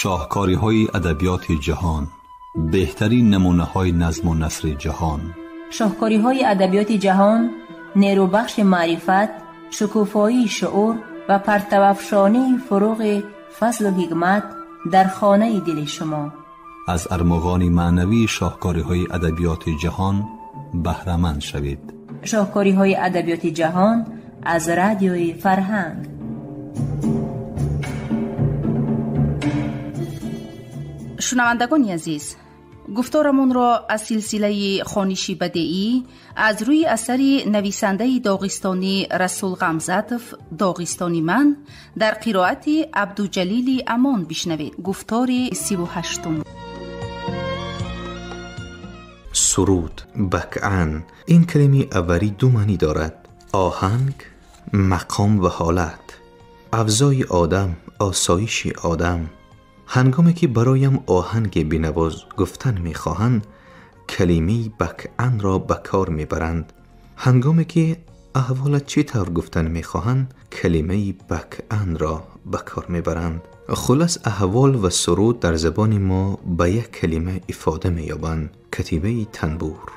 Шоҳкориҳои адабиёти ҷаҳон, беҳтарин намунаҳои назму насри ҷаҳон. Шоҳкориҳои адабиёти ҷаҳон нерӯбахши маърифат, шукуфоии шуур ва партавафшонии фуруғи фазлу ҳикмат дар хонаи дили шумо. Аз армуғони маънавии шоҳкориҳои адабиёти ҷаҳон баҳраманд шавед. Шоҳкориҳои адабиёти ҷаҳон аз радиои Фарҳанг. Шунавандагони азиз, гуфторамонро аз силсилаи хониши бадеӣ аз рӯи асари нависандаи доғистонӣ Расул Ғамзатов «Доғистони ман» дар қироати Абдуҷалили Амон бишнавед. Гуфтори 38. Суруд бакъан. Ин калимаи аввалӣ ду маънӣ дорад: оҳанг, мақом ва ҳолат. Авзои одам, осоиши одам. Ҳангоме ки бароям оҳанги бинавоз гуфтан мехоҳанд, калимаи бакъанро ба кор мебаранд. Ҳангоме ки аҳволат чӣ тавр гуфтан мехоҳанд, калимаи бакъанро ба кор мебаранд. Хулас, аҳвол ва суруд дар забони мо ба як калима ифода меёбанд. Катибаи танбур.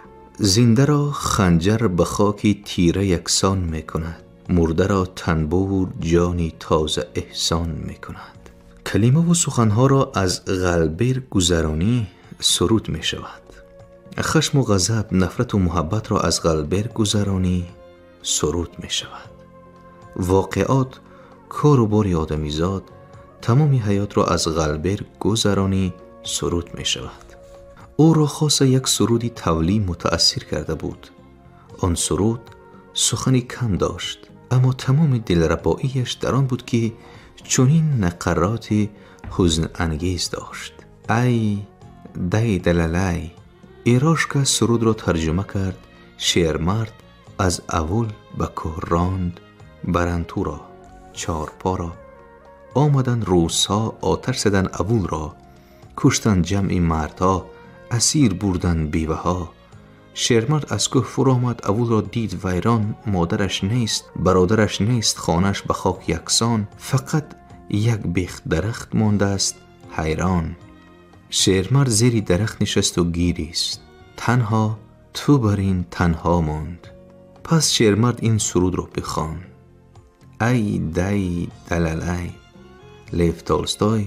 Зиндаро ханҷар ба хоки тира яксон мекунад, мурдаро танбур ҷони тоза эҳсон мекунад. Калимаву суханҳоро аз ғалбер гузаронӣ суруд мешавад. Хашму ғазаб, нафрату муҳаббатро аз ғалбер гузаронӣ суруд мешавад. Воқеот, кору бори одамизод, тамоми ҳаётро аз ғалбер гузаронӣ суруд мешавад. Ӯро хоса як суруди тавлӣ мутаассир карда буд. Он суруд сухани кам дошт, аммо тамоми дилрабоияш дар он буд, ки чунин нақароти ҳузнангез дошт: ай дай далалай. Ирошка сурудро тарҷума кард. Шермард аз аввал ба кӯҳ ронд барантуро, чорпоро. Омаданд рӯсҳо, оташ заданд авулро, куштанд ҷамъи мардҳо, асир бурданд беваҳо. Шермард аз кӯҳ фуромад, авулро дид вайрон, модараш нест, бародараш нест, хонааш ба хок яксон, фақат як бех дарахт мондааст ҳайрон. Шермард зери дарахт нишасту гирист. Танҳо ту бар ин танҳо монд. Пас шермард ин сурудро бихонд: ай дай далалай, Лев Толстой,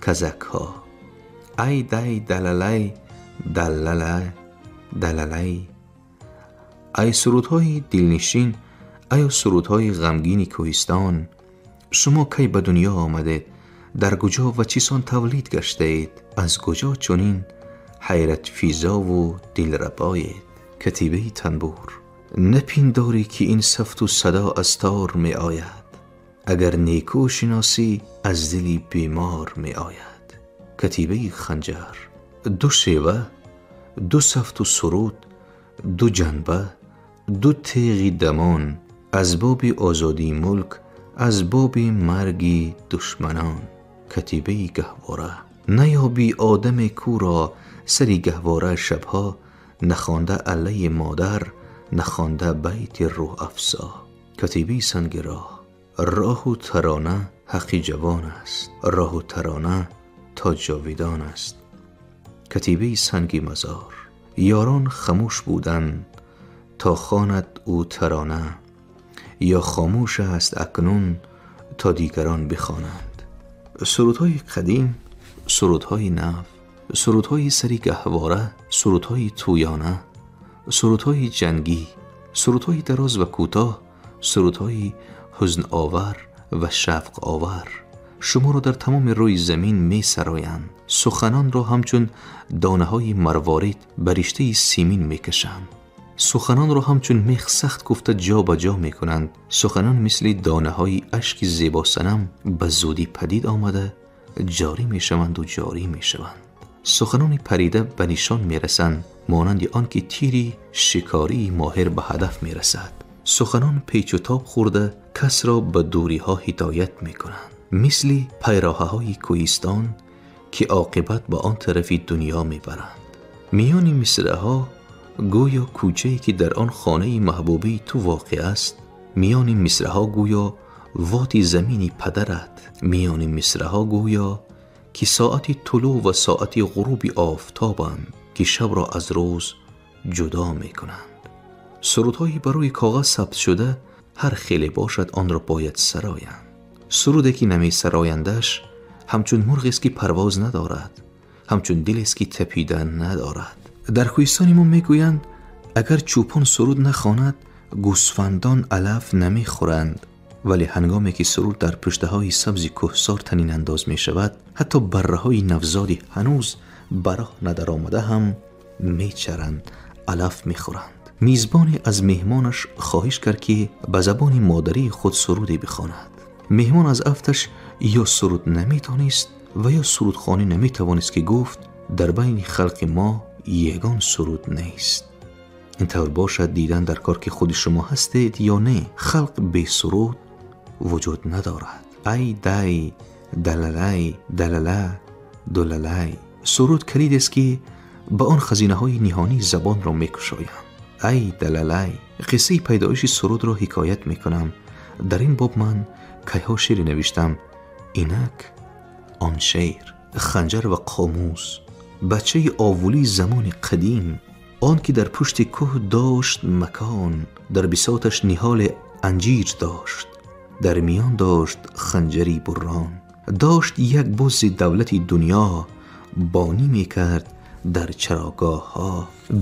казакҳо. Ай дай далалай, далалай, далалай. Ай сурудҳои дилнишин, ай сурудҳои ғамгини кӯҳистон, шумо кай ба дунё омадед? Дар куҷо ва чӣ сон тавлид гаштаед? Аз куҷо чунин ҳайратфизову дилрабоед? Катибаи танбур. Напиндорӣ ки ин сафту садо аз тор меояд, агар некӯ шиносӣ аз дили бемор меояд. Катибаи ханҷар. Ду шева, ду сафту суруд, ду ҷанба, ду теғи дамон, аз боби озодии мулк, аз боби марги душманон. Катибаи гаҳвора. Наёбӣ одаме кӯро сари гаҳвора шабҳо, нахонда аллаи модар, нахонда байти рӯҳафзо. Катибаи санги роҳ. Роҳу тарона ҳаққи ҷавон аст, роҳу тарона то ҷовидон аст. Катибаи санги мазор. Ёрон хамӯш буданд то хонад ӯ тарона, ё хомӯш аст акнун то дигарон бихонанд. Сурудҳои қадим, сурудҳои нав, сурудҳои сари гаҳвора, сурудҳои тӯёна, сурудҳои ҷангӣ, сурудҳои дароз ва кӯтоҳ, сурудҳои ҳузновар ва шавқовар шуморо дар тамоми рӯи замин месароянд. Суханонро ҳамчун донаҳои марворид ба риштаи симин мекашанд. Суханонро ҳамчун мех сахт гуфта ҷо ба ҷо мекунанд. Суханон мисли донаҳои ашки зебосанам ба зудӣ падид омада ҷорӣ мешаванду ҷорӣ мешаванд. Суханони парида ба нишон мерасанд, монанди он ки тири шикории моҳир ба ҳадаф мерасад. Суханон печу тоб хӯрда касро ба дуриҳо ҳидоят мекунанд, мисли пайроҳаҳои кӯҳистон ки оқибат ба он тарафи дунё мебаранд. Миёни мисраҳо гӯё кӯчае ки дар он хонаи маҳбубаи ту воқеъ аст, миёни мисраҳо гӯё воти замини падарат, миёни мисраҳо гӯё ки соати тулӯъ ва соати ғуруби офтобанд, ки шабро аз рӯз ҷудо мекунанд. Сурудҳои ба рӯи коғаз сабт шуда ҳар хеле бошад, онро бояд сароянд. Суруде ки намесарояндаш ҳамчун мурғест ки парвоз надорад, ҳамчун дилест ки тапидан надорад. Дар кӯҳистони мо мегӯянд, агар чӯпон суруд нахонад, гӯсфандон алаф намехӯранд. Вале ҳангоме ки суруд дар пуштаҳои сабзи кӯҳсор танинандоз мешавад, ҳатто барраҳои навзоди ҳанӯз ба роҳ надаромада ҳам мечаранд, алаф мехӯранд. Мизбоне аз меҳмонаш хоҳиш кард, ки ба забони модарии худ суруде бихонад. Меҳмон аз афташ ё суруд наметонист ва ё сурудхонӣ наметавонист, ки гуфт: дар байни халқи мо ягон суруд нест. Ин тавр бошад, дидан дар кор ки худи шумо ҳастед ё не, халқ бе суруд вуҷуд надорад. Ай дай далалай далала дулалай. Суруд калидест ки ба он хазинаҳои ниҳонии забонро мекушоянд. Ай далалай. Қиссаи пайдоиши сурудро ҳикоят мекунам. Дар ин боб ман кайҳо шеъре навиштам. Инак он шеър: ханҷар ва қомуз, бачаи овулии замони қадим, он ки дар пушти кӯҳ дошт макон, дар бисоташ ниҳоли анҷир дошт, дар миён дошт ханҷари буррон, дошт як бузи давлати дунё, бонӣ мекард дар чарогоҳҳо.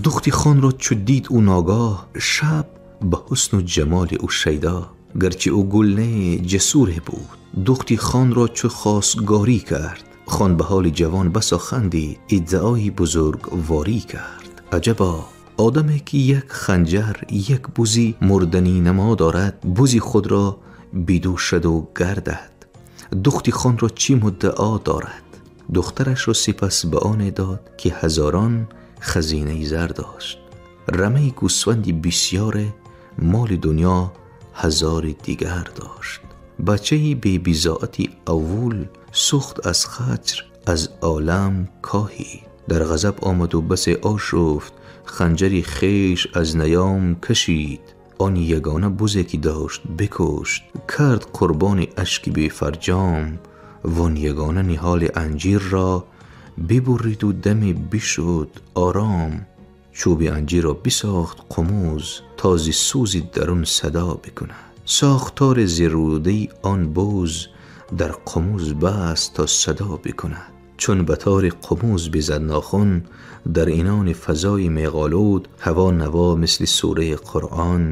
Духти хонро чу дид ӯ ногоҳ, шаб ба ҳусну ҷамоли ӯ шайдо, гарчи ӯ гул не ҷасуре буд. Духти хонро чу хостгорӣ кард, хон ба ҳоли ҷавон басо хандид, иддаои бузургворӣ кард. Аҷабо, одаме ки як ханҷар, як бузи мурданӣ намо дорад, бузи худро бидӯшаду гардад. Духти хонро чӣ муддао дорад? Духтарашро сипас ба оне дод, ки ҳазорон хазинаи зар дошт. Рамаи гӯсфанди бисёре, моли дунё ҳазори дигар дошт. Бачаи бебизоати аввул сӯхт аз хаҷр, аз олам коҳид. Дар ғазаб омаду басе ошуфт, ханҷари хеш аз наём кашид. Он ягона бузе ки дошт бикушт, кард қурбони ашки бефарҷом. Вон ягона ниҳоли анҷирро бибуриду даме бишуд ором. Чӯби анҷирро бисохт қумуз, то зи сӯзи дарун садо бикунад. Сохтори зирӯдаи он буз дар қумуз баст то садо бикунад. Чун ба тори қумуз бизад нохун, дар инони фазои меғолуд, ҳаво наво мисли сураи Қуръон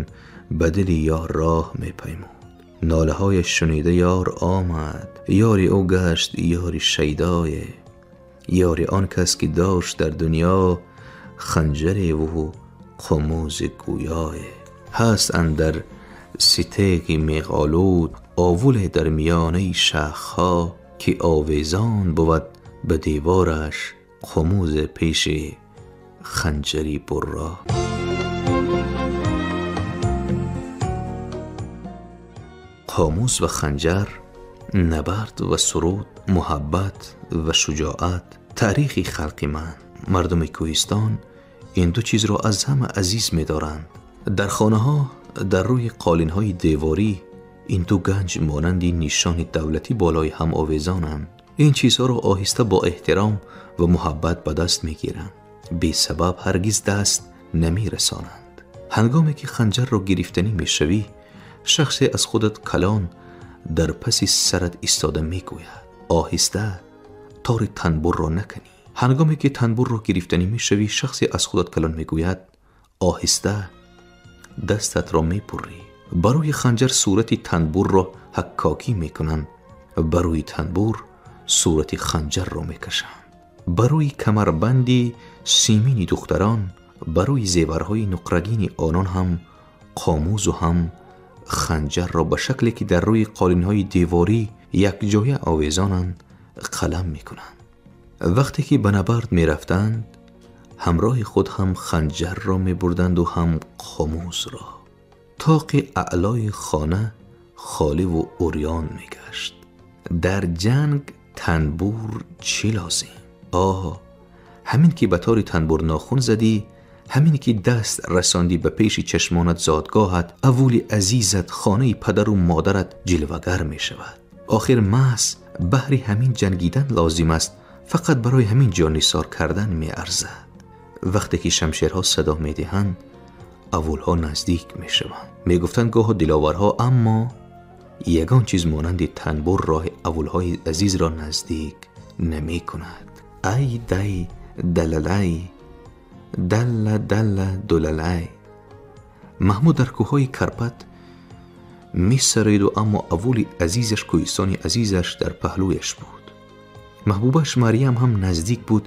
ба дили ёр роҳ мепаймуд. Нолаҳояш шунида ёр омад, ёри ӯ гашт ёри шайдое, ёри он кас ки дошт дар дунё ханҷареву қумузи гӯёе. Ҳаст андар ситеғи меғолуд овуле дар миёнаи шахҳо, ки овезон бувад ба девораш қумузи пеши ханҷари бурро. Қомуз ва ханҷар, набард ва суруд, муҳаббат ва шуҷоат, таърихи халқи ман. Мардуми кӯҳистон ин ду чизро аз ҳама азиз медоранд. Дар хонаҳо, дар рӯи қолинҳои деворӣ ин ду ганҷ монанди нишони давлатӣ болои ҳам овезонанд. Ин чизҳоро оҳиста бо эҳтиром ва муҳаббат ба даст мегиранд. Бесабаб ҳаргиз даст намерасонанд. Ҳангоме ки ханҷарро гирифтанӣ мешавӣ, шахсе аз худат калон дар паси сарат истода мегӯяд: оҳиста тори танбурро накунӣ. Ҳангоме ки танбурро гирифтанӣ мешавӣ, шахсе аз худат калон мегӯяд: оҳиста дастатро мепурӣ. Барои ханҷар сурати танбурро ҳаккокӣ мекунанд, барои танбур сурати ханҷарро мекашанд. Барои камарбанди симини духтарон, барои зеварҳои нуқрагини онон ҳам қомузу ҳам ханҷарро ба шакле ки дар рӯи қолинҳои деворӣ якҷоя овезонанд қалам мекунанд. Вақте ки ба набард мерафтанд, ҳамроҳи худ ҳам ханҷарро мебурданду ҳам қомузро. Тоқи аълои хона холиву урён мегашт. Дар ҷанг танбур чӣ лозим? Оҳ, ҳамин ки ба тори танбур нохун задӣ, ҳамин ки даст расондӣ ба пеши чашмонат зодгоҳат, аввули азизат, хонаи падару модарат ҷилвагар мешавад. Охир маҳз Баҳри ҳамин ҷангидан лозим аст, фақат барои ҳамин ҷоннисор кардан меарзад. Вақте ки шамшерҳо садо медиҳанд, авулҳо наздик мешаванд. Мегуфтанд гоҳо диловарҳо, аммо ягон чиз монанди танбур роҳи авулҳои азизро наздик намекунад. Ай дай далалай, далла далла дулалай. Маҳмуд дар кӯҳҳои Карпат месароиду, аммо авули азизаш, кӯҳистони азизаш дар паҳлӯяш буд. Маҳбубаш Марьям ҳам наздик буд.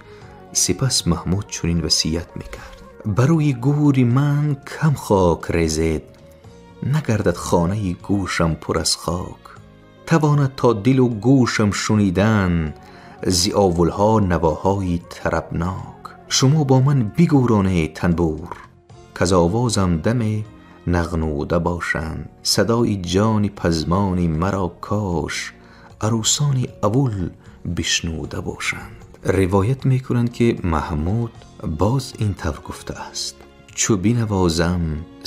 Сипас Маҳмуд чунин васият мекард: барои гӯри ман кам хок резед, нагардад хонаи гӯшам пур аз хок. Тавонад то дилу гӯшам шунидан зи овулҳо навоҳои тарабнок. Шумо бо ман бигӯронед танбур, каз овозам даме нағнуда бошанд. Садои ҷони пазмони маро кош арӯсони авул бишнуда бошанд. Ривоят мекунанд, ки Маҳмуд боз ин тавр гуфтааст: чу бинавозам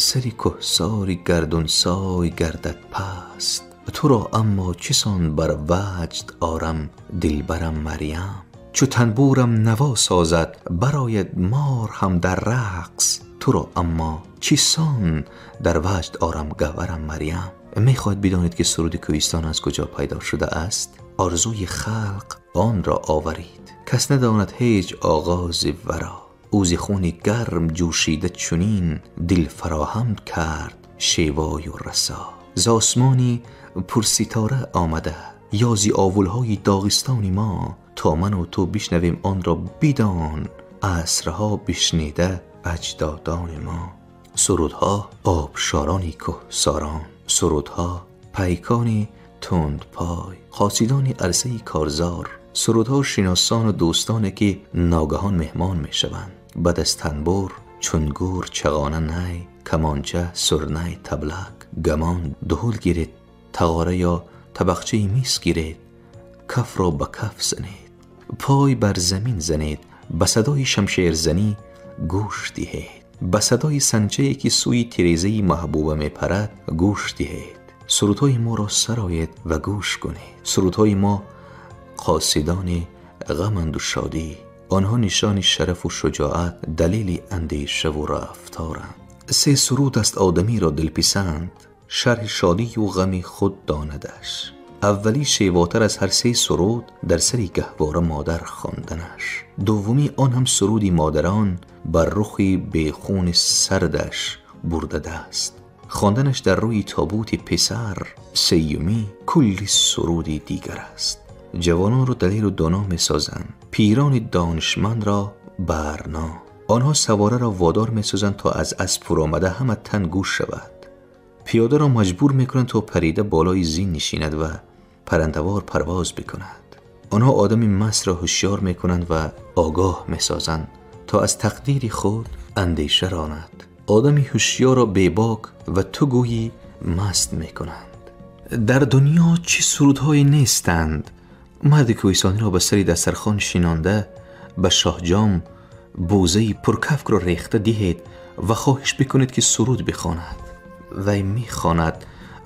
сари кӯҳсори гардунсой гардад паст, туро аммо чисон бар ваҷд орам дилбарам Марьям. Чу танбурам наво созад, барояд мор ҳам дар рақс, туро аммо чисон дар ваҷд орам гавҳарам Марьям. Мехоҳед бидонед, ки суруди кӯҳистон аз куҷо пайдо шудааст? Орзуи халқ онро оварид, кас надонад ҳеҷ оғози варо. Ӯ зи хуни гарм ҷӯшида чунин дил фароҳам кард шевою расо. Зи осмони пурситора омада, ё зи овулҳои доғистони мо, то ману ту бишнавем онро бидон, асрҳо бишнида аҷдодони мо. Сурудҳо обшорони кӯҳсорон, сурудҳо пайкони тундпой, қосидони арсаи корзор, сурудҳо шиносону дӯстоне, ки ногаҳон меҳмон мешаванд. Баъд аз танбур чунгур, чағона, най, камонча, сурнай, таблак, гамон, дуҳул гиред, тағора ё табақчаи мис гиред, кафро ба каф занед, пой бар замин занед, ба садои шамшерзанӣ гӯш диҳед, ба садои санчае, ки сӯи тирезаи маҳбуба мепарад, гӯш диҳед. Сурудҳои моро сароед ва гӯш кунед. Сурудҳои мо қосидони ғаманду шодӣ, онҳо нишони шарафу шуҷоат, далели андешаву рафторанд. Се суруд аст одамиро дилписанд, шарҳи шодию ғами худ донадаш. Аввалӣ шевотар аз ҳар се суруд, дар сари гаҳвора модар хонданаш. Дуввумӣ он ҳам суруди модарон, бар рухи бехуни сардаш бурда даст, хонданаш дар рӯи тобути писар. Сеюмӣ кулли суруди дигар аст. Ҷавононро далеру доно месозанд, пирони донишмандро барно. Онҳо савораро водор месозанд, то аз асп фуромада ҳама тан гӯш шавад. Пиёдаро маҷбур мекунанд, то парида болои зин нишинад ва паррандавор парвоз бикунад. Онҳо одами мастро ҳушёр мекунанд ва огоҳ месозанд, то аз тақдири худ андеша ронад. Одами ҳушёрро бебок ва ту гӯйӣ маст мекунанд. Дар дунё чӣ сурудҳое нестанд. Марди кӯҳистониро ба сари дастархон шинонда, ба шоҳҷом бӯзаи пуркафкро рехта диҳед ва хоҳиш бикунед, ки суруд бихонад. Вай мехонад,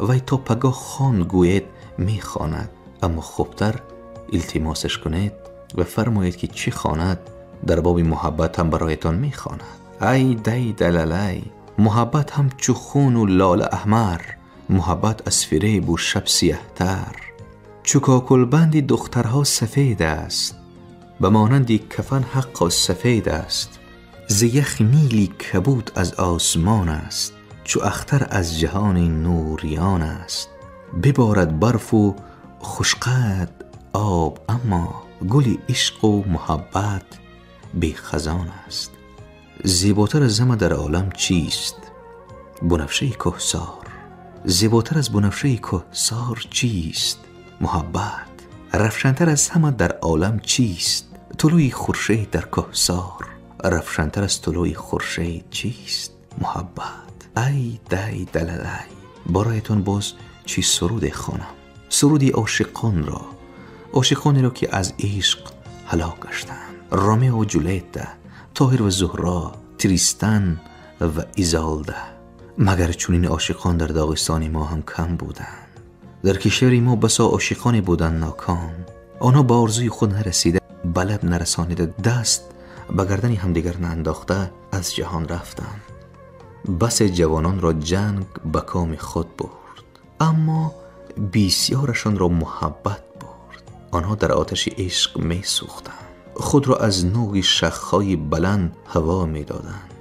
вай то пагоҳ хон гӯед мехонад. Аммо хубтар илтимосаш кунед ва фармоед, ки чӣ хонад. Дар боби муҳаббат ҳам бароятон мехонад. Ай дай далалай, муҳаббат ҳамчу хуну лола аҳмар, муҳаббат аз фиребу шаб сиёҳтар. Чу кокулбанди духтарҳо сафед аст, ба монанди кафан ҳаққо сафед аст. Зи яхи нили кабуд аз осмон аст, чу ахтар аз ҷаҳони нуриён аст. Биборад барфу хушқад об, аммо гули ишқу муҳаббат бехазон аст. Зеботар аз ҳама дар олам чист? Бунафшаи кӯҳсор. Зеботар аз бунафшаи кӯҳсор чист? Муҳаббат. Равшантар аз ҳама дар олам чист? Тулӯи хуршед дар кӯҳсор. Равшантар аз тулӯи хуршед чист? Муҳаббат. Ай дай далалай. Бароятон боз чӣ суруде хонам? Суруди ошиқонро, ошиқонеро, ки аз ишқ ҳалок гаштанд. Ромео Ҷулетта, Тоҳир ва Зуҳро, Тристан ва Изолда. Магар чунин ошиқон дар Доғистони мо ҳам кам буданд? Дар кишвари мо басо ошиқоне буданд ноком. Онҳо ба орзуи худ нарасида, ба лаб нарасонида, даст ба гардани ҳамдигар наандохта аз ҷаҳон рафтанд. Басе ҷавононро ҷанг ба коми худ бурд, аммо бисёрашонро муҳаббат бурд. Онҳо дар оташи ишқ месӯхтанд, худро аз нӯги шахҳои баланд ҳаво медоданд,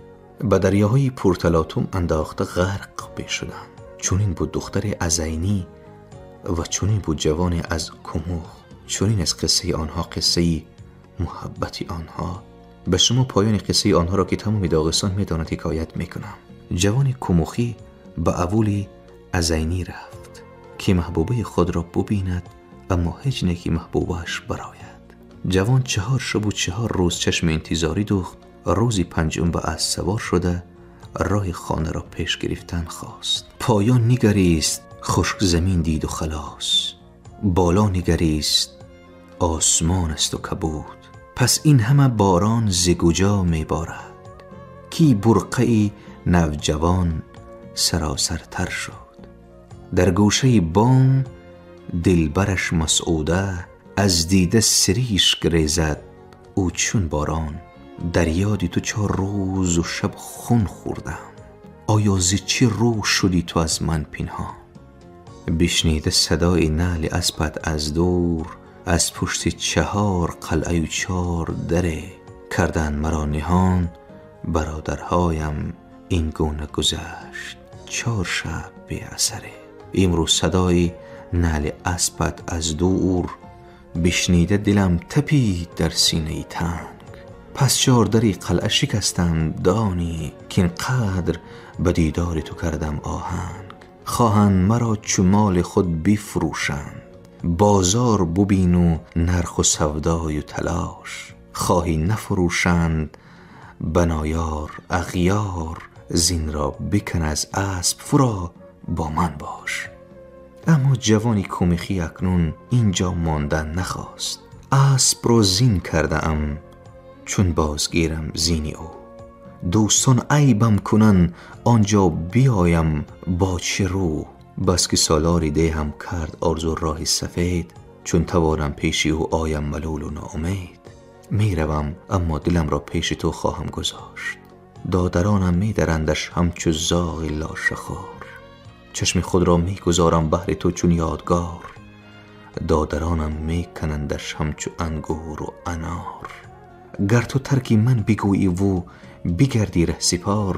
ба дарёҳои пурталотум андохта ғарқ мешуданд. Чунин буд духтаре аз Айнӣ ва чунин буд ҷавоне аз Кумух. Чунин аст қиссаи онҳо, қиссаи муҳаббати онҳо. Ба шумо поёни қиссаи онҳоро ки тамоми Доғистон медонад ҳикоят мекунам. Ҷавони кумухӣ ба авули Азайнӣ рафт ки маҳбубаи худро бубинад, аммо ҳеҷ неки маҳбубааш барояд. Ҷавон 4 шабу 4 рӯз чашми интизорӣ духт. Рӯзи панҷум ба асп савор шуда роҳи хонаро пеш гирифтан хост. Поён нигарист, хушк замин диду халос. Боло нигарист, осмон аст у кабуд. Пас ин ҳама борон зи куҷо меборад? Ки бурқаи навҷавон саросартар шуд. Дар гӯшаи бом дилбараш Масъуда аз дида сиришк резад ӯ чун борон. Дар ёди ту 4 рӯзу шаб хун хӯрдам, оё зи чӣ рӯ шудӣ ту аз ман пинҳон? Бишнида садои наъли аспат аз дур, аз пушти 4 қалъаю 4 даре карданд маро ниҳон. Бародарҳоям ин гуна гузашт 4 шаб беасаре. Имрӯз садои наъли аспат аз дур, бишнида дилам тапид дар синаи танг. Пас 4 дари қалъа шикастам, донӣ ки ин қадр ба дидори ту кардам оҳанг. Хоҳанд маро чу моли худ бифурӯшанд, бозор бубину нарху савдою талош. Хоҳӣ нафурӯшанд ба ноёр ағёр, зинро бикан аз асп фуро бо ман бош. Аммо ҷавони кумихӣ акнун инҷо мондан нахост. Аспро зин кардаам чун бозгирам зини ӯ. Дӯстон айбам кунанд онҷо биёям бо чӣ рӯ? Бас ки солори деҳам кард орзу роҳи сафед, чун тавонам пеши ӯ оям малулу ноумед. Меравам, аммо диламро пеши ту хоҳам гузошт. Додаронам медарандаш ҳамчу зоғи лошахор. Чашми худро мегузорам баҳри ту чун ёдгор. Додаронам меканандаш ҳамчу ангуру анор. Гар ту тарки ман бигӯӣ ву бигардӣ раҳсипор,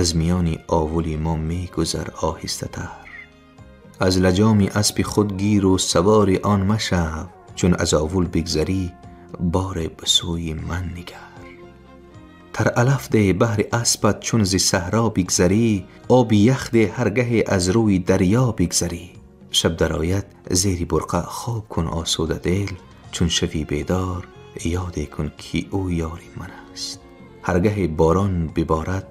аз миёни овули мо мегузар оҳистатар. Аз лаҷоми аспи худ гиру савори он машав, чун аз овул бигзарӣ боре ба сӯи ман нигар. Тар алаф деҳ баҳри аспат чун зи саҳро бигзарӣ, оби ях деҳ ҳаргаҳе аз рӯи дарё бигзарӣ. Шаб дарояд зери бурқаъ хоб кун осуда дил, чун шави бедор ёде кун ки ӯ ёри ман аст. Ҳаргаҳе борон биборад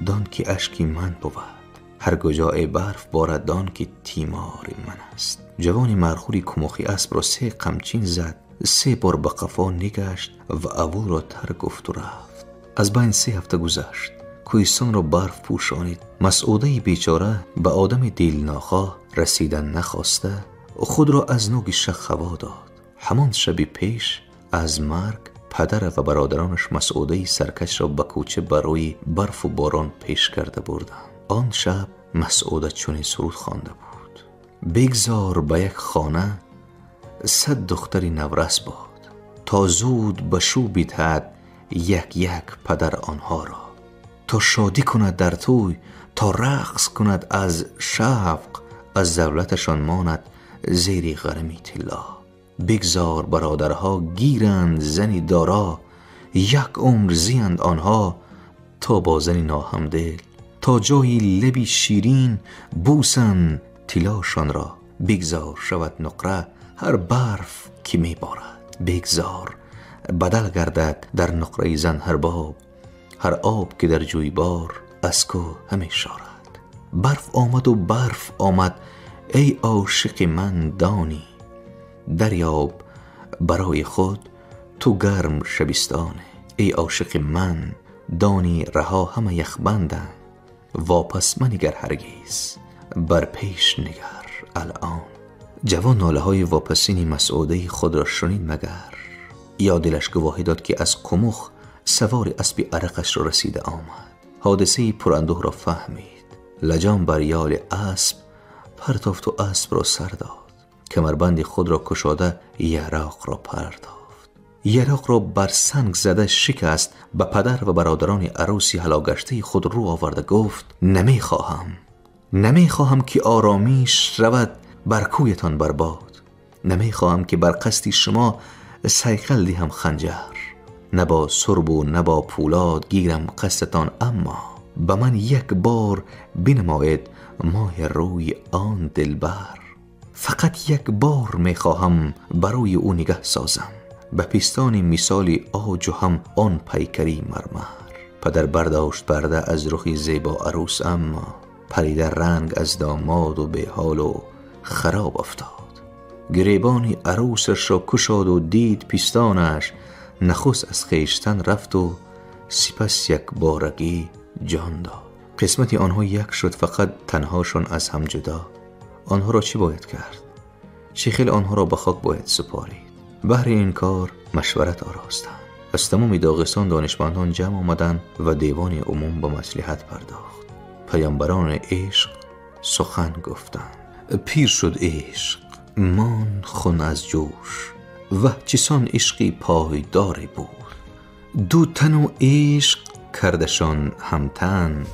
дон ки ашки ман бувад, ҳар куҷое барф борад дон ки тимори ман аст. Ҷавони мархури кумухи аспро 3 қамчин зад, 3 бор ба қафо нигашт ва авулро тар гуфту рафт. Аз байн 3 ҳафта гузашт. Кӯҳистонро барф пӯшонид. Масъудаи бечора ба одами дилнохоҳ расидан нахоста худро аз нӯги шах ҳаво дод. Ҳамон шаби пеш аз марг падара ва бародаронаш Масъудаи саркашро ба кӯча барои барфу борон пеш карда бурданд. Он шаб Масъуда чунин суруд хонда буд: бигзор ба як хона 100 духтари наврас бод, то зуд ба шу бидиҳад як як падар онҳоро, то шодӣ кунад дар тӯй, то рақс кунад аз шавқ, аз давлаташон монад зери ғарами тилло. Бигзор бародарҳо гиранд зани дора, як умр зиянд онҳо то бо зани ноҳамдил, то ҷои лаби ширин бӯсанд тиллошонро. Бигзор шавад нуқра ҳар барф ки меборад, бигзор бадал гардад дар нуқраи зан ҳар боб, ҳар об ки дар ҷӯйбор аз кӯҳ ҳамешорад. Барф омаду барф омад, эй ошиқи ман донӣ, дарёб барои худ ту гарм шабистоне. Эй ошиқи ман донӣ, раҳо ҳама яхбанданд, вопас манигар ҳаргиз, бар пеш нигар алъон. جوان ناله های واپسین مسعوده خود را شنید مگر یا دلش گواهی داد که از کمخ سوار اسب عرقش را رسیده آمد. حادثه پراندوه را فهمید. لجام بر یال اسب پرتافت و اسب را سر داد. کمربند خود را کشاده یراق را پرتافت. یراق را بر سنگ زده شکست. به پدر و برادران عروسی هلاگشته خود رو آورده گفت نمیخواهم که آرامیش رود بر کویتان برباد. نمیخواهم که بر قصد شما صیقل دهم خنجر. نه با سرب و نه با پولاد گیرم قصدتان، اما به من یک بار بنماید ماه روی آن دلبر. فقط یک بار میخواهم برای او نگه سازم، به پیستان مثال آج و هم آن پیکری مرمر. پدر برداشت پرده از رخ زیبا عروس، اما پریده رنگ از داماد و به حال و خراب افتاد. گریبان عروسش را کشاد و دید پیستانش، نخست از خویشتن رفت و سپس یک بارگی جان داد. قسمت آنها یک شد، فقط تنهاشان از هم جدا. آنها را چی باید کرد؟ چه خیلی آنها را به خاک باید سپارید؟ بهر این کار مشورت آراستند. از تمام داغستان دانشمندان جمع آمدند و دیوان عموم به مصلحت پرداخت. پیامبران عشق سخن گفتند. پیر شد عشق، مان خون از جوش، و چسان عشقی پایدار بود. دو تن و عشق کردشان همتن،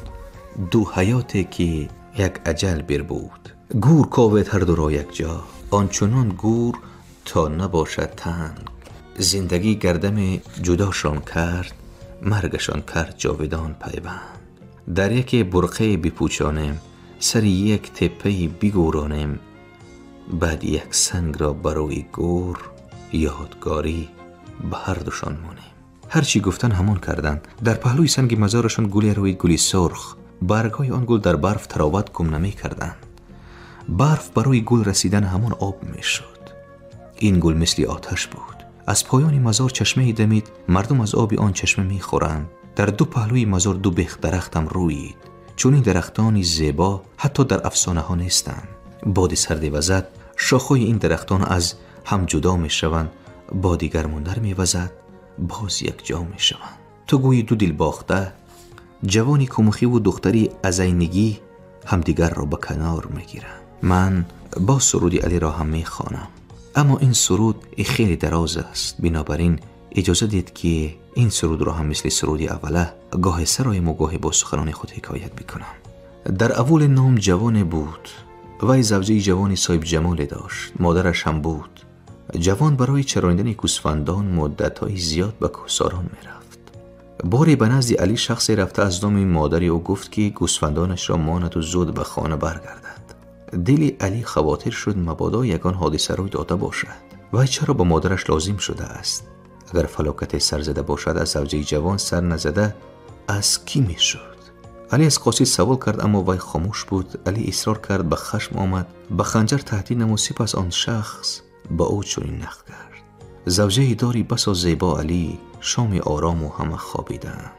دو حیاتی که یک اجل بر بود. گور کاوید هر دو را یک جا، آنچنان گور تا نباشد تنگ. زندگی گردم جداشان کرد، مرگشان کرد جاودان پیوند. در یک برقه بپوچانم، سر یک تپه بگورانم، بعد یک سنگ را برای گور یادگاری به هر دوشان مانیم. هرچی گفتن همان کردن. در پهلوی سنگ مزارشان گلی روید، گلی سرخ. برگهای آن گل در برف تراوت گم نمی کردن. برف برای گل رسیدن همان آب می شد. این گل مثل آتش بود. از پایان مزار چشمه دمید، مردم از آب آن چشمه می خورند. در دو پهلوی مزار دو بیخ درختم رویید. چون این درختان زیبا حتی در افسانه ها نیستند. باد سرد وزد، شاخهای این درختان از هم جدا می شوند. باد گرموندر می وزد، باز یک جا می شوند. تو گویی دو دل باخته، جوانی کمخی و دختری ازینگی همدیگر را به کنار می گیرند. من با سرود علی را هم می خوانم، اما این سرود خیلی دراز است. بنابراین اجازه دید که این سرود را هم مثل سرود اوله گاه سرایم و گاه با سخنان خود حکایت بکنم. در اول نام جوان بود. وی زوجه جوانی صاحب جمال داشت. مادرش هم بود. جوان برای چراندن گوسفندان مدت‌های زیاد به کوهساران می‌رفت. باری به نزد علی شخصی رفته از نام مادری او گفت که گوسفندانش را ماند و زود به خانه برگردد. دل علی خواطر شد مبادا یگان حادثه روی داده باشد. وی چرا به مادرش لازم شده است؟ اگر فلاکت سر زده باشد از زوجه جوان سر نزده از کی میشد؟ علی از قاصد سوال کرد، اما وی خاموش بود. علی اصرار کرد، به خشم آمد، به خنجر تهدید نمود. سپس آن شخص با او چنین نقل کرد: زوجه داری بسا زیبا علی، شام آرام و همه خوابیدن.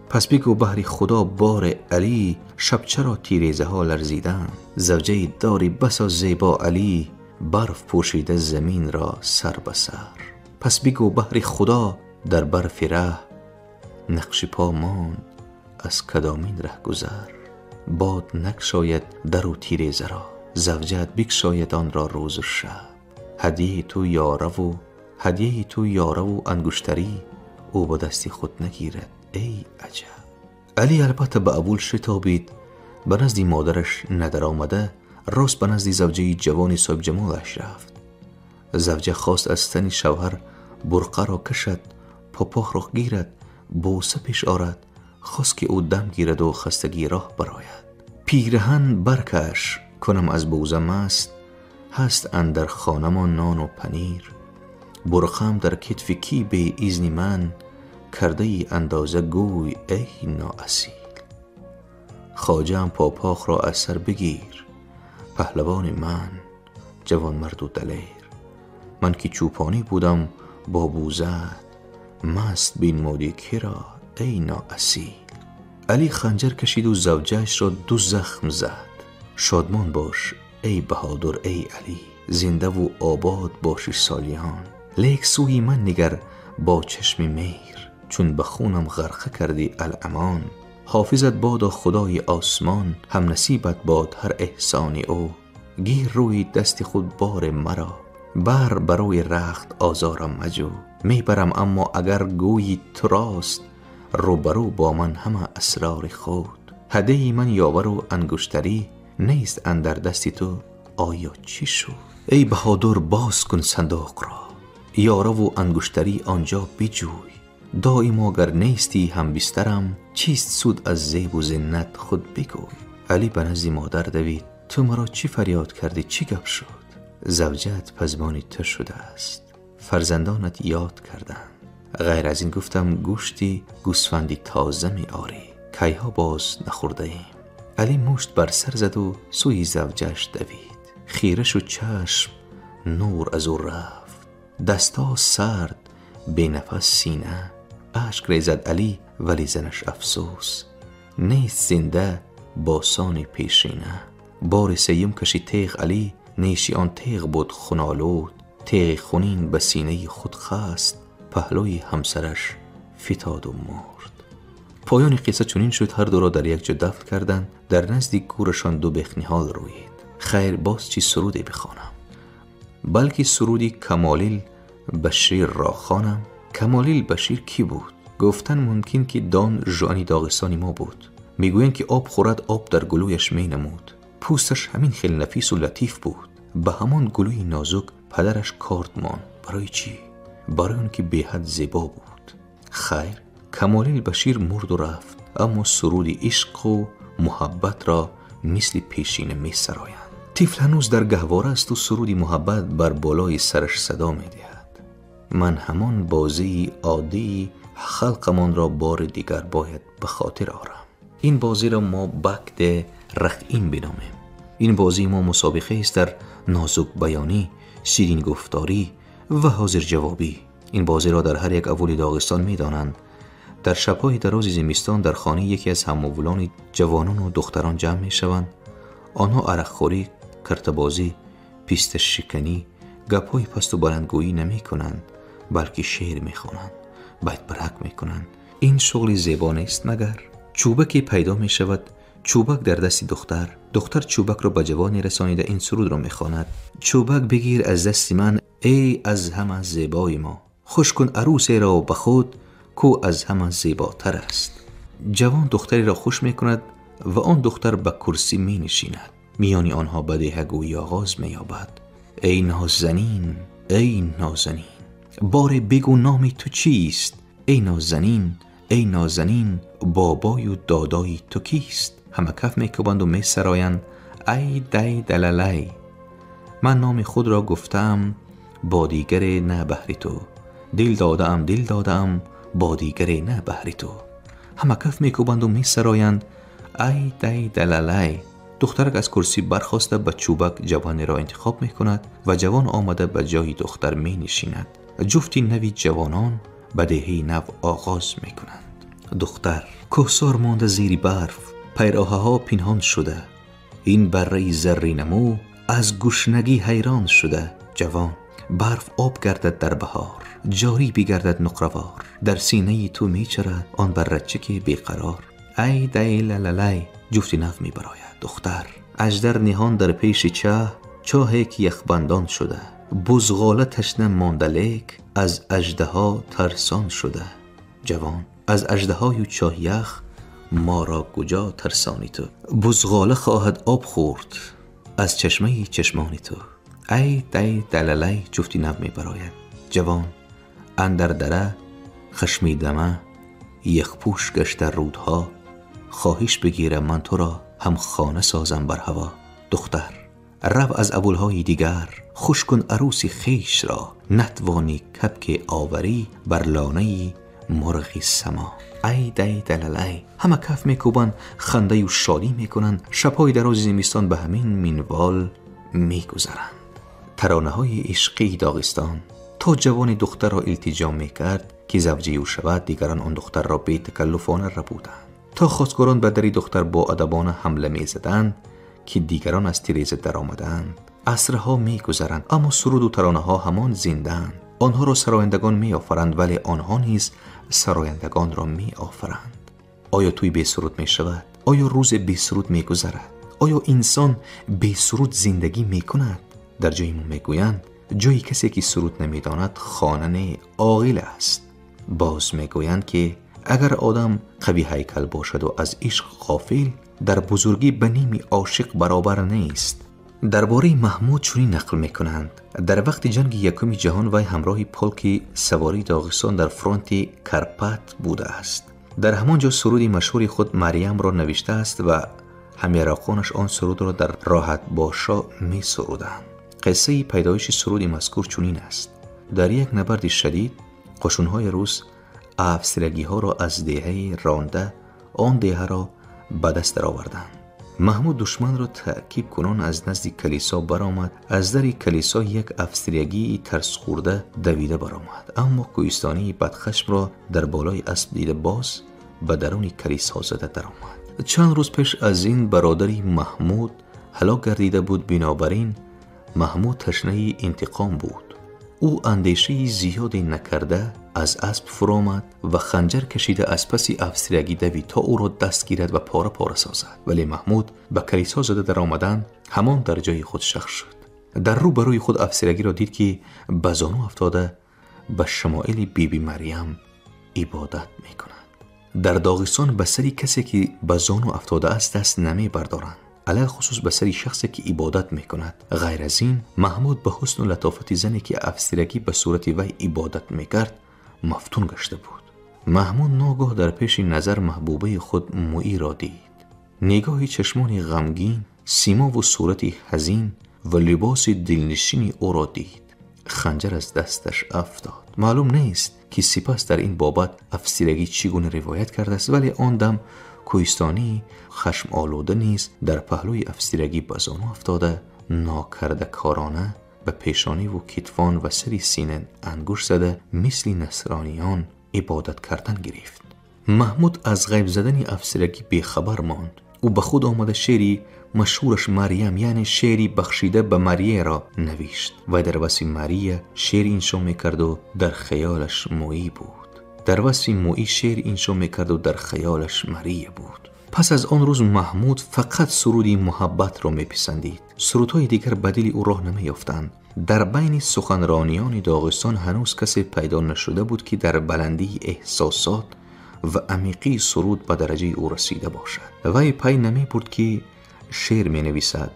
پس بگو بهر خدا بار علی، شب چرا تیریزه ها لرزیدن؟ زوجه داری بسا زیبا علی، برف پوشیده زمین را سر به سر. پس بگو بهر خدا در برف ره، نقش پا ماند از کدامین ره گذر. باد نکشاید در و تیریزه را، زوجت بکشاید آن را روز و شب. هدیه تو یاره و انگشتری، او با دستی خود نگیرد ای عجب. علی البته به اول شتابید، به نزد مادرش ندر آمده، راست به نزد زوجه جوانی صاحب جمالش رفت. زوجه خواست از تن شوهر برقه را کشد، پاپاخ را گیرد، بوسه پیش آرد. خواست که او دم گیرد و خستگی راه براید. پیرهن برکش کنم از بوزه مست، هست اندر خانمان نان و پنیر. برقم در کتف کی به اذن من، کرده ای اندازه گوی ای نااصیل. خواجه پاپاخ را از سر بگیر، پهلوان من جوان مرد و دلیر. من که چوپانی بودم با بوزد، مست بین مودی کرا ای نااصیل. علی خنجر کشید و زوجهش را دو زخم زد. شادمان باش ای بهادر ای علی. зинда ва обод бошӣ солиён. Лекин сӯи ман нигар бо чашми меҳр, чун ба хунам ғарқа кардӣ аламон. Ҳофизат бодо худои осмон, ҳам насибат бод ҳар эҳсони ӯ. Гир рӯи дасти худ бори маро, бар барои рахт озорам маҷӯ. Мебарам аммо агар гӯйи ту рост, рӯбарӯ бо ман ҳама асрори худ. Ҳадияи ман ёвару ангуштарӣ нест андар дасти ту, оё чӣ шуд? Эй баҳодур, боз кун сандуқро, ёраву ангуштарӣ онҷо биҷӯй. Доимо гар нестӣ ҳамбистарам, чист суд аз зебу зиннат худ бигӯй. Алӣ ба назди модар давид. Ту маро чӣ фарёд кардӣ, чӣ гап шуд? Завҷаат пазмони ту шудааст, фарзандонат ёд карданд. Ғайр аз ин гуфтам гӯшти гӯсфанди тоза меорӣ, кайҳо боз нахӯрдаем. Алӣ мушт бар сар заду сӯи завҷааш давид. Хира шуд чашм, нур аз ӯ рафт, дастҳо сард, бенафас сина. Ашк резад Алӣ, вале занаш афсӯс, нест зинда босони пешина. Бори сеюм кашид теғ Алӣ, неши он теғ буд хунолуд. Теғи хунин ба синаи худ хаст, паҳлӯи ҳамсараш фитоду мурд. Поёни қисса чунин шуд: ҳар дуро дар як ҷо дафн карданд. Дар назди гӯрашон ду бехниҳол рӯид. Хайр, боз чӣ суруде бихонам? Балки суруди Камолил Баширро хонам. Камолил Башир кӣ буд? Гуфтан мумкин ки Дон Жуани Доғистони мо буд. Мегӯянд ки об хӯрад, об дар гулӯяш менамуд. Пӯсташ ҳамин хел нафису латиф буд. Ба ҳамон гулӯи нозук падараш корд монд. Барои чӣ? Барои он ки беҳад зебо буд. Хайр, Камолил Башир мурду рафт, аммо суруди ишқу муҳаббатро мисли пешина месароянд. Тифл ҳанӯз дар гаҳвора асту суруди муҳаббат бар болои сараш садо медиҳад. Ман ҳамон бозии оддии халқамонро бори дигар бояд ба хотир орам. Ин бозиро мо бакде рахим биномем. Ин бозии мо мусобиқаест дар нозукбаёнӣ, ширингуфторӣ ва ҳозирҷавобӣ. Ин бозиро дар ҳар як аввали Доғистон медонанд. Дар шабҳои дарози зимистон дар хонаи яке аз ҳаммовулони ҷавонону духтарон ҷамъ мешаванд. Онҳо арақхӯрӣ, картабозӣ, писташиканӣ, гапҳои пасту баландгӯӣ намекунанд, балки шеър мехонанд, байтбарак мекунанд. Ин шуғли зебо нест магар? Чӯбаке пайдо мешавад, чӯбак дар дасти духтар. Духтар чӯбакро ба ҷавоне расонида ин сурудро мехонад: чӯбак бигир аз дасти ман, эй аз ҳама зебои мо, хуш кун арӯсеро ба худ, ку аз ҳама зеботар аст. Ҷавон духтареро хуш мекунад ва он духтар ба курсӣ менишинад. Миёни онҳо бадеҳагӯӣ оғоз меёбад. Эй нозанин, эй нозанин, боре бигӯ номи ту чист? Эй нозанин, эй нозанин, бобою додои ту кист? Ҳама каф мекӯбанду месароянд: ай дай далалай. Ман номи худро гуфтаам бо дигаре на баҳри ту, дил додаам, дил додаам бо дигаре на баҳри ту. Ҳама каф мекӯбанду месароянд: ай дай далалай. Духтарак аз курсӣ бархоста ба чӯбак ҷавонеро интихоб мекунад ва ҷавон омада ба ҷои духтар менишинад. Ҷуфти нави ҷавонон ба деҳаи нав оғоз мекунанд. Духтар: кӯҳсор монда зери барф, пайроҳаҳо пинҳон шуда, ин барраи зарринамӯ аз гушнагӣ ҳайрон шуда. Ҷавон: барф об гардад дар баҳор, ҷорӣ бигардад нуқравор, дар синаи ту мечарад он баррачаки беқарор. Ай дай лалалай. Ҷуфти нав мебарояд. Духтар: аждар ниҳон дар пеши чаҳ, чоҳе ки яхбандон шуда, бузғола ташна монда лек аз аждаҳо тарсон шуда. Ҷавон: аз аждаҳою чоҳ ях моро куҷо тарсони ту? Бузғола хоҳад об хӯрд аз чашмаи чашмони ту. Ай дай далалай. Ҷуфти нав мебарояд. Ҷавон: андар дара хашмидама, яхпӯш гашта рӯдҳо, хоҳиш бигирам ман туро, ҳам хона созам бар ҳаво. Духтар: рав аз авулҳои дигар, хуш кун арӯси хешро, натвонӣ кабке оварӣ бар лонаи мурғи само. Ай дай далалай. Ҳама каф мекӯбанд, хандаю шодӣ мекунанд. Шабҳои дарози зимистон ба ҳамин минвол мегузаранд. Таронаҳои ишқии Доғистон. То ҷавони духтарро илтиҷо мекард ки завҷаи ӯ шавад, дигарон он духтарро бетакаллуфона рабуданд. То хостгорон ба дари духтар боадабона ҳамла мезаданд, ки дигарон аз тиреза даромаданд. Асрҳо мегузаранд, аммо суруду таронаҳо ҳамон зиндаанд. Онҳоро сарояндагон меофаранд, вале онҳо низ сарояндагонро меофаранд. Оё тӯй бесуруд мешавад? Оё рӯзе бесуруд мегузарад? Оё инсон бесуруд зиндагӣ мекунад? Дар ҷои мо мегӯянд ҷои касе ки суруд намедонад хона не, оғил аст. Боз мегӯянд ки агар одам қавӣ ҳайкал бошаду аз ишқ ғофил, дар бузургӣ ба ними ошиқ баробар нест. Дар бораи Маҳмуд чунин нақл мекунанд: дар вақти ҷанги якуми ҷаҳон вай ҳамроҳи полки савории Доғистон дар фронти Карпат будааст. Дар ҳамон ҷо суруди машҳури худ Марьямро навиштааст ва ҳамяроқонаш он сурудро дар роҳатбошо месуруданд. Қиссаи пайдоиши суруди мазкур чунин аст: дар як набарди шадид қушунҳои рус австригиҳоро аз деҳаи ронда он деҳаро ба даст дароварданд. Маҳмуд душманро таъқиб кунон аз назди калисо баромад. Аз дари калисо як австригии тарсхӯрда давида баромад, аммо кӯҳистонии бадхашмро дар болои асп дида боз ба даруни калисо зада даромад. Чанд рӯз пеш аз ин бародари Маҳмуд ҳалок гардида буд. Бинобар ин Маҳмуд ташнаи интиқом буд. Ӯ андешаи зиёде накарда аз асп фуромад ва ханҷар кашида аз паси австригӣ давид то ӯро даст гирад ва пора пора созад. Вале Маҳмуд ба калисо зада даромадан ҳамон дар ҷои худ шах шуд. Дар рӯ ба рӯи худ австригиро дид ки ба зону афтода ба шамоили биби Марьям ибодат мекунад. Дар Доғистон ба сари касе ки ба зону афтодааст даст намебардоранд, алалхусус ба сари шахсе ки ибодат мекунад. Ғайр аз ин Маҳмуд ба ҳусну латофати зане ки австригӣ ба сурати вай ибодат мекард мафтун гашта буд. Маҳмуд ногоҳ дар пеши назар маҳбубаи худ Муиро дид. Нигоҳи чашмони ғамгин, симову сурати ҳазин ва либоси дилнишини ӯро дид. Ханҷар аз дасташ афтод. Маълум нест ки сипас дар ин бобат австригӣ чӣ гуна ривоят кардааст, вале он дам кӯҳистонии хашмолуда низ дар паҳлӯи австригӣ ба зону афтода нокардакорона ба пешониву китфон ва сари сина ангушт зада мисли насрониён ибодат кардан гирифт. Маҳмуд аз ғайб задани австригӣ бехабар монд. Ӯ ба худ омада шеъри машҳураш Марьям, яъне шеъри бахшида ба Марияро навишт. Вай дар васфи Мария шеър иншо мекарду дар хаёлаш Муӣ буд. Дар васфи Муӣ шеър иншо мекарду дар хаёлаш Мария буд. Пас аз он рӯз Маҳмуд фақат суруди муҳаббатро меписандид. Сурудҳои дигар ба дили ӯ роҳ намеёфтанд. Дар байни суханрониёни Доғистон ҳанӯз касе пайдо нашуда буд ки дар баландии эҳсосот ва амиқии суруд ба дараҷаи ӯ расида бошад. Вай пай намебурд ки шеър менависад,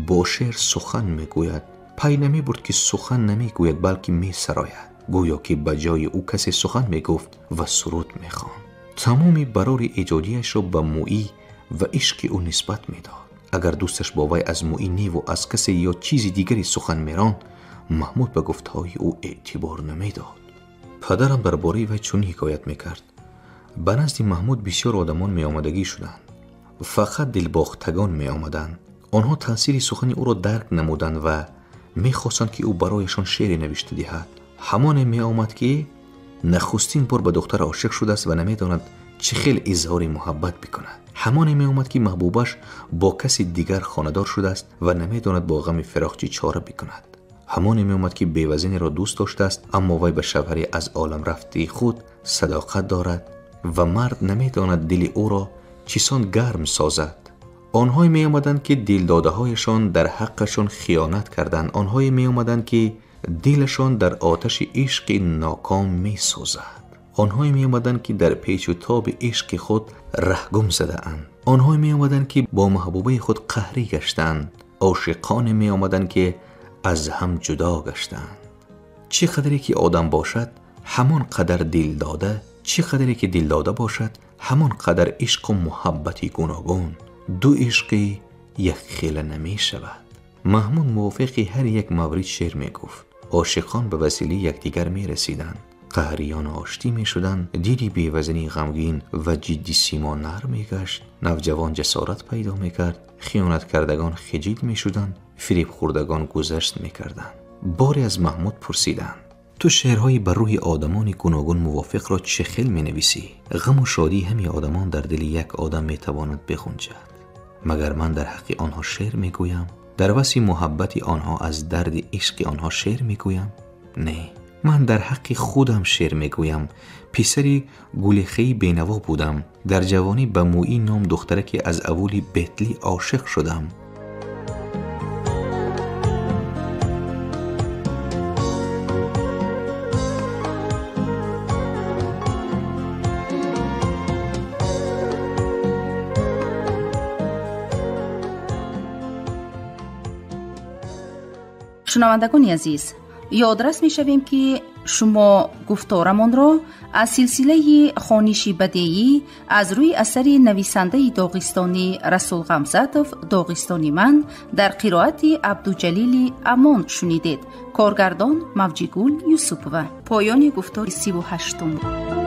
бо шеър сухан мегӯяд. Пай намебурд ки сухан намегӯяд, балки месарояд, гӯё ки ба ҷои ӯ касе сухан мегуфт ва суруд мехонд. Тамоми барори эҷодияшро ба Муӣ ва ишқи ӯ нисбат медод. Агар дӯсташ бо вай аз Муӣ неву аз касе ё чизи дигаре сухан меронд, Маҳмуд ба гуфтаҳои ӯ эътибор намедод. Падарам дар бораи вай чунин ҳикоят мекард: ба назди Маҳмуд бисёр одамон меомадагӣ шуданд. Фақат дилбохтагон меомаданд. Онҳо таъсири сухани ӯро дарк намуданд ва мехостанд ки ӯ барояшон шеъре навишта диҳад. Ҳамоне меомад ки нахустин бор ба духтар ошиқ шудааст ва намедонад чӣ хел изҳори муҳаббат бикунад. Ҳамоне меомад ки маҳбубаш бо каси дигар хонадор шудааст ва намедонад бо ғами фироқ чӣ чора бикунад. Ҳамоне меомад ки бевазинеро дӯст доштааст, аммо вай ба шавҳари аз олам рафтаи худ садоқат дорад ва мард намедонад дили ӯро чисон гарм созад. Онҳое меомаданд ки дилдодаҳояшон дар ҳаққашон хиёнат карданд. Онҳое меомаданд ки дилашон дар оташи ишқи ноком месӯзад. Онҳое меомаданд ки дар печу тоби ишқи худ раҳгум задаанд. Онҳое меомаданд ки бо маҳбубаи худ қаҳрӣ гаштанд. Ошиқоне меомаданд ки аз ҳам ҷудо гаштанд. Чӣ қадре ки одам бошад, ҳамон қадар дилдода, чӣ қадре ки дилдода бошад, ҳамон қадар ишқу муҳаббати гуногун. Ду ишқи якхела намешавад. Маҳмуд мувофиқи ҳар як маврид шеър мегуфт. Ошиқон ба василаи якдигар мерасиданд, қаҳриён оштӣ мешуданд, дили бевазни ғамгин ва ҷиддӣ симо нарм мегашт, навҷавон ҷасорат пайдо мекард, хиёнаткардагон хиҷил мешуданд, фиребхӯрдагон гузашт мекарданд. Боре аз Маҳмуд пурсиданд: ту шеърҳои ба рӯҳи одамони гуногун мувофиқро чӣ хел менависӣ? Ғаму шодии ҳамин одамон дар дили як одам метавонад бихунҷад. Магар ман дар ҳаққи онҳо шеър мегӯям? Дар васфи муҳаббати онҳо аз дарди ишқи онҳо шеър мегӯям? Не, ман дар ҳаққи худам шеър мегӯям. Писари гулехаи бенаво будам. Дар ҷавонӣ ба Мӯӣ ном духтараке аз авули Бетлӣ ошиқ шудам. Шунавандагони азиз, ёдрас мешавем, ки шумо гуфторамонро аз силсилаи хониши бадеӣ аз рӯи асари нависандаи доғистонӣ Расул Ғамзатов «Доғистони ман» дар қироати Абдуҷалили Амон шунидед. Коргардон Мавҷигул Юсупова. Поёни гуфтори 38-ум.